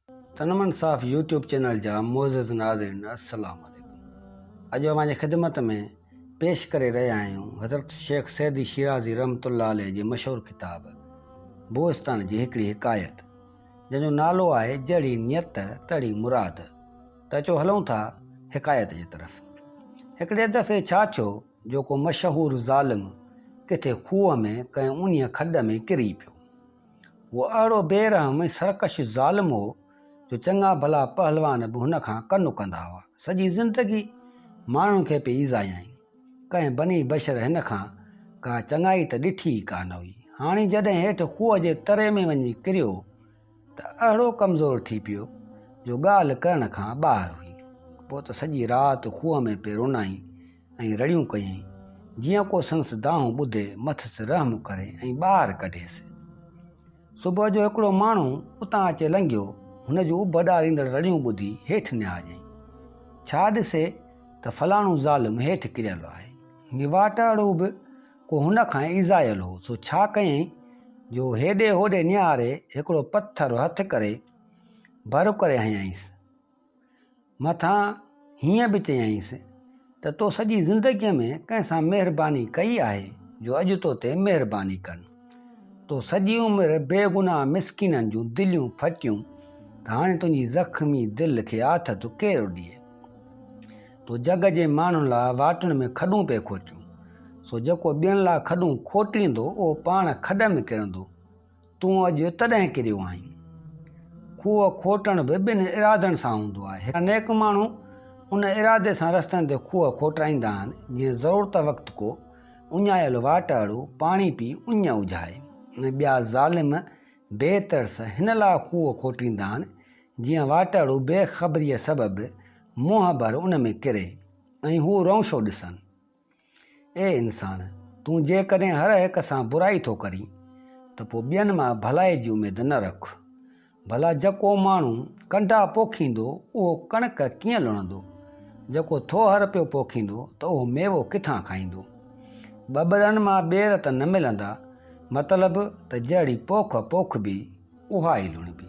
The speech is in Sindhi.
تنمن صاف يوٽيوب چينل جا معزز ناظرين السلام عليڪم اڄ اوهان جي خدمت ۾ پيش ڪري رهيا آهيون حضرت شيخ سعدي شيرازي رحمة الله عليه جي مشهور ڪتاب بوستان جي هڪڙي حڪايت جنهن جو نالو آهي جهڙي نيت تهڙي مراد ته اچو هلون ٿا حڪايت جي طرف هڪڙي دفعي ڇا ٿيو جو ڪو مشهور ظالم ڪٿي کوهه ۾ ڪنهن اونهيء کڏ ۾ ڪري پيو. هو اهڙو بي رحم ۽ سرڪش ظالم هو جو چڱا ڀلا پهلوان به هن کان ڪن ڪندا هئا. سڄي زندگي ماڻهن کي پئي ايذايائين. ڪنهن بني بشر هن کان ڪا چڱائي ته ڏٺي ئي ڪا نه هئي. هاڻي جڏهن هيٺ کوهه جي تري ۾ وڃي ڪريو ته اهڙو ڪمزور ٿي پيو جو ڳالهه ڪرڻ کان ٻاهر هئي. پوء ته سڄي رات کوهه ۾ پئي رونائين ۽ رڙيون ڪيائين، جيئن ڪو سندس دانهون ٻڌي مٿس رحم ڪري ۽ ٻاهر ڪڍيس. صبح جو هڪڙو ماڻهو اتان اچي لنگهيو، هن جون اڀ ڏاريندڙ رڙيون ٻڌي هيٺ نهاريائين. ڇا ڏسي ته فلاڻو ظالم هيٺ ڪريل آهي. هي واٽهڙو به ڪو هن کان ايذايل هو، سو ڇا ڪيائين جو هيڏي هوڏي نهاري هڪڙو پٿر هٿ ڪري ڀر ڪري هنيائينس. مٿان هيئن به چيائينس ته تو سڄي زندگيء ۾ ڪنهن سان مهرباني ڪئي آهي جو اڄ تو تي مهرباني ڪن. تو سڄي عمر بيگناهه مسڪينن جون دليون ڦٽيون ته هاڻي تنهنجي زخمي دل کي آٿت ڪير ڏئي. تو جڳ جي ماڻهن لاء واٽن ۾ کڏون پئي کوٽيون، سو جيڪو ٻين لاء کڏون کوٽيندو اهو پاڻ کڏ ۾ ڪرندو. تون اڄ تڏهن ڪريو آهين. کوهه کوٽڻ به ٻن ارادن سان هوندو آهي. هڪ نيڪ ماڻهو ان ارادي سان رستن تي کوهه کوٽرائيندا آهن، جيئن ضرورت وقت ڪو اڃايل واٽهڙو پاڻي پي اڃ اجهائي ۽ ٻيا ظالم بي ترس هن لاء کوهه کوٽيندا آهن، جيئن واٽهڙو بي خبريء سبب منهن ڀر ان ۾ ڪري ۽ هو رونشو ڏسن. اي انسان! تون جيڪڏهن هر هڪ سان برائي ٿو ڪرين ته پوء ٻين مان ڀلائي جي اميد نه رک. ڀلا جيڪو ماڻهو ڪنڊا پوکيندو اهو ڪڻڪ ڪيئن لڻندو؟ جيڪو ٿوهر پيو پوکيندو ته اهو ميوو ڪٿان کائيندو؟ ٻٻرن مان ٻير ته نه ملندا، مطلب ته جهڙي پوک پوکبي اها ئي لڻبي.